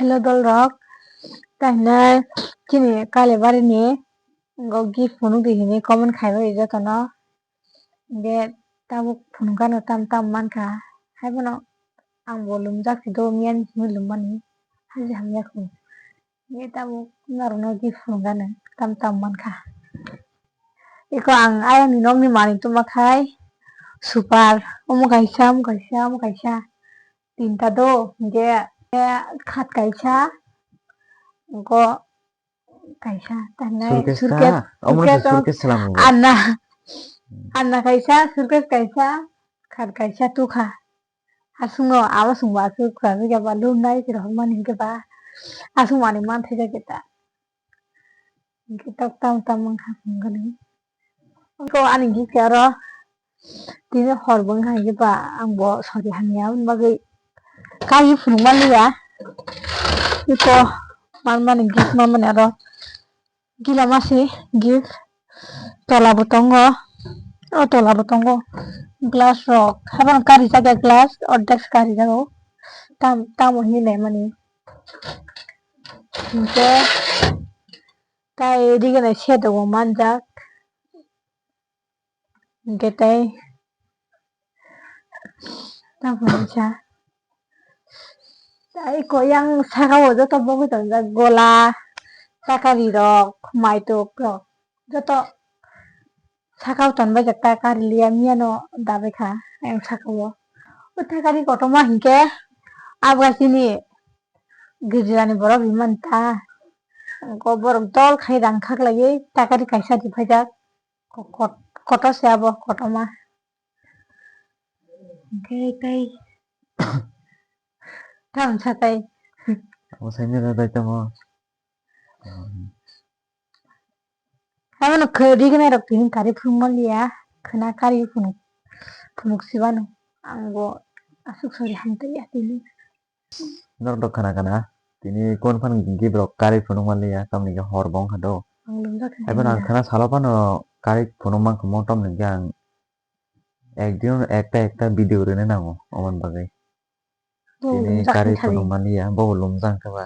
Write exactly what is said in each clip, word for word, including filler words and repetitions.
Hello dol rok, tahinai chini Kailaibari ni go gift phunuk di hini comment khaibai jotono. Hingke tabuk phunukgano tam tam mankha, haibono angbo lumjak si do miyan himui lummani haji hamya kho. Hingke tabuk norokno gift phunukgano tam tam mankha. Eko ang ayangni nokni manwi tongma khai super, omo kaisa, omo kaisa, omo kaisa, tinta do, hingke khat kaisa, eko kaisa, tanai Surkes surkes, ta? Omo surkes, surkes salam bo. Anna. Hmm. Anna kaisa, surkes kaisa, khat kaisa tukha. Aswk no, abo swngbo aswk kwrwngya ba, lum nai se rohormani hingke ba, aswk manwi manthai jageta. Hingke tok tam tam wngkha phunukgani. Eko ani gift aro tini hor bo wngkha hingke ba, ang bo sori hamya aboni bagwi kaiwi phunuk manliya. Eko manmani gift manmani aro gila mase gift tola bo tongo, o tola bo tongo glass rok, haiphano karijak ya glass, ordek se karijago, tam tamo hinwi naimani hingke. Tai rigena sedogo manjak. Hingke tai tamo kaisa. Tai koyang sakao joto bogwi tongjak, gola, takari rok, maitok rok, joto sakao tonbaijak, takari liya miyano dabaikha ayang sakao. O takari kotorma hingke abga chini Gijirani borok rimani ta. Borok dol khai rang khaklaiwi takari kaisa riphajak. Ko-, kot-, kotor se abo kotorma. Hingke tei tamsa tei. Abo saimanya tei tamo. Abono khwrwi gwnai rok tini kari phunuk manliya, khwna kari phunuk, phunuk sibano. Ang bo aswk sori hamtaiya tini. Norok do khwna khwna tini kon phan gift rok kari phunuk manliya, tamni khe hor bo wngkha do. Ang lumjak khe Haiphano ang khwna salo phano kari phunuk mankha mo, tamni khe ang ekdin ekta ekta video rwna nango, omoni bagwi. Bo Tini lumjak kari wngkha phunuk manliya, bo bo lumjak wngkha ba.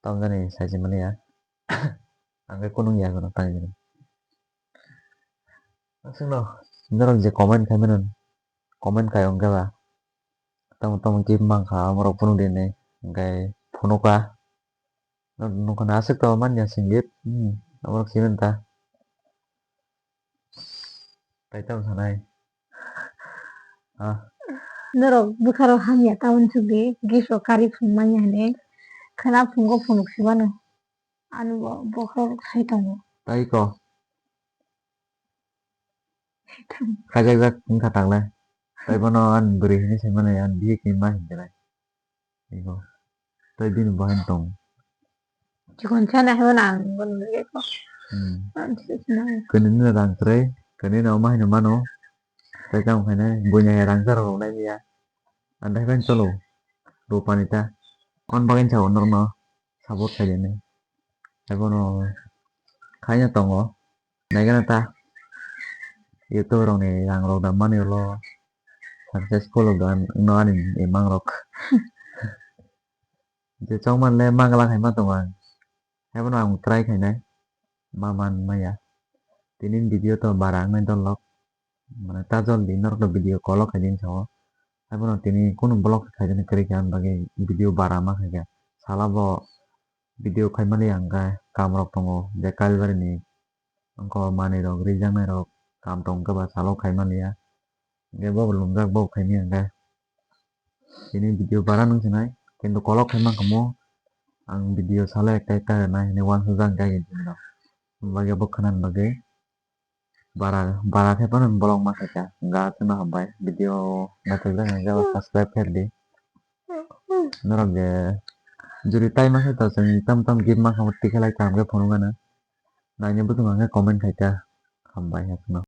Tamjani saisi manliya. Ang khe kunung ya kheno tang jani. Aswkno norok je comment khai mano, comment khai wngkhe ba tamo tamo gift mankha, amorok phunuk di hinwi, hwnkhe phunukha. Norok nukha na aswk to manya singit, hmm, amorok simi ta. Tai tamo sanai. Ah. Norok bwkha rok hamya ta uansuk di, gift rok kari phunuk manya hinwi, khwna phungo phunuk sibano. Ani bo bokhorok sai tongo. Tai ko. Khaijakjak wngkha tangle. Tai bono ani bwrwi hinwi saimani ani bihik ni ma hinwi nai. Ego. Tai bini bo haino tongo. Chikon sana hai bono ang bono nugwi ko. Hmm. Ang sisna. Kwnwi no rang kwrwi, kwnwi no ma haino mano. Tai tamo khainai buina hai rang charok rok nai ya. Andai bai cholo. Rupani ta. On bagwi sa norok no. Support khaidi hinwi. Tei bono khaina tongo. Naikhe ta YouTube rokni rang rok da mani ulo successful rok da wngno ani imang rok. Je chongmani le magwlak hai ma tongo ang. Haibono ang try khainai ma man maya. Tini video to bara wngnai dol rok. Mane ta joldi norokno video call o khaidi hinwi sao. Haibono tini kunu vlog khaidini kwrwi kha, ani bagwi video bara ma khaikha. Sala bo video khaimani ang khe kam rok tongo, je Kalibari ni wngkha manwi rok, rijaknai rok, kam tong khe ba salo khaimaliya. Hingke bo bo lumjak bo khaimani ang khe. Tini video bara nung sinai, kintu call o khaima kamo ang video salo ekta ekta rwnai hinwi uansukjak ang khe. Hini bagwi bo khwnani bagwi. Bara, bara khe phano vlog ma khaikha. Hwnkhe aswkno hambai. Video naithokjak hwnkhe subscribe khe rwdi. Norok je juri tai ma khe to chwng tam tam gift ma kha tikhe lai kaham khe phunukgano. Naina buchung hwnkhe comment khaikha. Hambai aswkno.